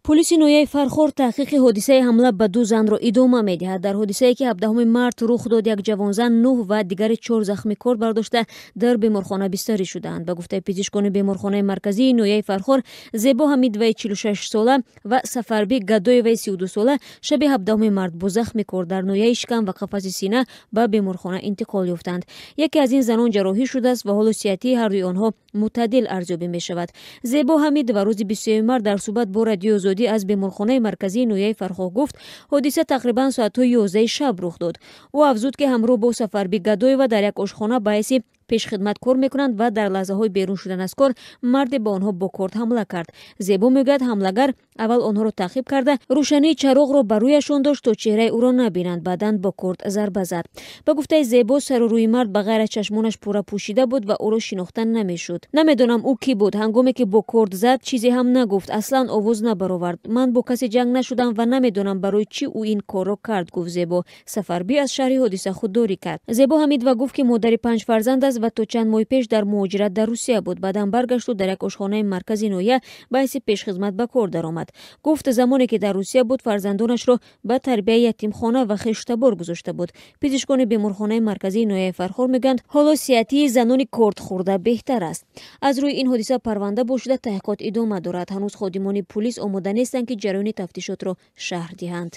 Полиси ноҳияи Фархор таҳқиқи ҳодисаи ҳамла ба ду занро идома медиҳад. Дар ҳодисае, ки 17 март рух дод, як ҷавонзан нӯҳ ва дигари чор захми корд бардошта дар беморхона бистарӣ шудаанд. Ба гуфтаи пизишкони беморхонаи марказии ноҳияи Фархор, Зебо Ҳамидоваи 46сола ва Сафарбӣ Гадоеваи 32сола шаби 17 март бо захми корд дар ноҳияи шикам ва қафаси сина ба беморхона интиқол ёфтанд. Яке аз ин занон ҷарроҳӣ шудааст ва ҳоло сиҳатии ҳардуи онҳо мӯътадил арзёбӣ мешавад. Зебо Ҳамидова рӯзи 23 март дар суҳбат бо Радиои Озодӣ аз беморхонаи марказии ноҳияи Фархор гуфт, ҳодиса тақрибан соатҳои 11 шаб рух дод. Ӯ афзуд, ки ҳамроҳ бо Сафарбӣ Гадоева дар як ошхона ба ҳайси пешхидмат кор мекунанд ва дар лаҳзаҳои берун шудан аз кор марде ба онҳо бо корд ҳамла кард. Зебо мегӯяд, ҳамлагар аввал онҳоро таъқиб карда, рӯшании чароғро ба рӯяшон дошт, то чеҳраи ӯро набинанд, баъдан бо корд зарба зад. Ба гуфтаи Зебо, сару рӯи мард ба ғайр аз чашмонаш пурра пӯшида буд ва ӯро шинохта намешуд. Намедонам, ӯ кӣ буд. Ҳангоме ки бо корд зад, чизе ҳам нагуфт, аслан овоз набаровард. Ман бо касе ҷанг нашудам ва намедонам, барои чӣ ӯ ин корро кард, гуфт Зебо. Сафарбӣ аз шарҳи ҳодиса худдорӣ кард. Зебо Ҳамидова гуфт, ки модари панҷ фарзанд аст ва то чанд моҳи пеш дар муҳоҷират дар Русия буд. Баъдан баргашту дар як ошхонаи маркази ноҳия ба ҳайси пешхизмат ба кор даромад. Гуфт, замоне ки дар Русия буд, фарзандонашро ба тарбияи ятимхона ва хештабор гузошта буд. Пизишкони беморхонаи марказии ноҳияи Фархор мегӯянд, ҳоло сиҳатии занони кордхӯрда беҳтар аст. Аз рӯи ин ҳодиса парванда боз шуда, таҳқиқот идома дорад. Ҳанӯз ходимони пулис омода нестанд, ки ҷараёни тафтишотро шарҳ диҳанд.